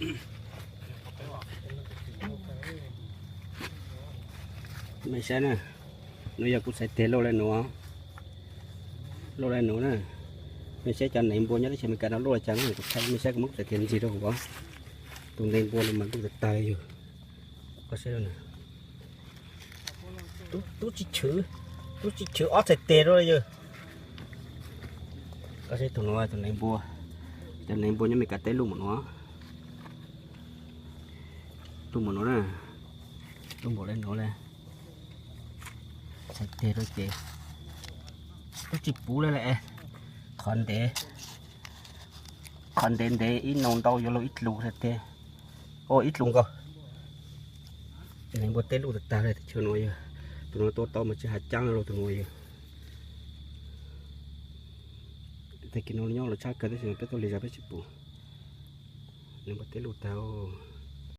Mej saib na, no yog kuv txhais tes lauj li nuav, lauj li nuav na. Mej saib cov neev npua nyob teb chaws Amelikas no luaj li cas na, kuv thaij mej saib, kuv muab kuv txhais tes ntsis rau hauv. Tus neev npua no mas luj tag tag li yog. Koj saib, tub tsis chwv, tub tsis chwv ob txhais tes rau li yog. Koj saib tus nuav, tus neev npua, cov neev npua nyob Amelikas teb luj npaum nuav, luj npaum nuav na, luj npaum li nuav li. Txhais tes rau ces tub tsis puv li lawm. Qhov ntev, qhov ntev ntev ib nub ntau yuav luag ib dlus txhais tes, ib dlus nkaus. Neev npua teb luj tag tag li, teb chaws nuav yog, tus nuav tua tau mas tsis has caab lawm tus nuav yog. Tag kis no nyob los tshaj kawg tab sis peb tuaj lig zog peb tsis pum. Neev npua teb luj tag os.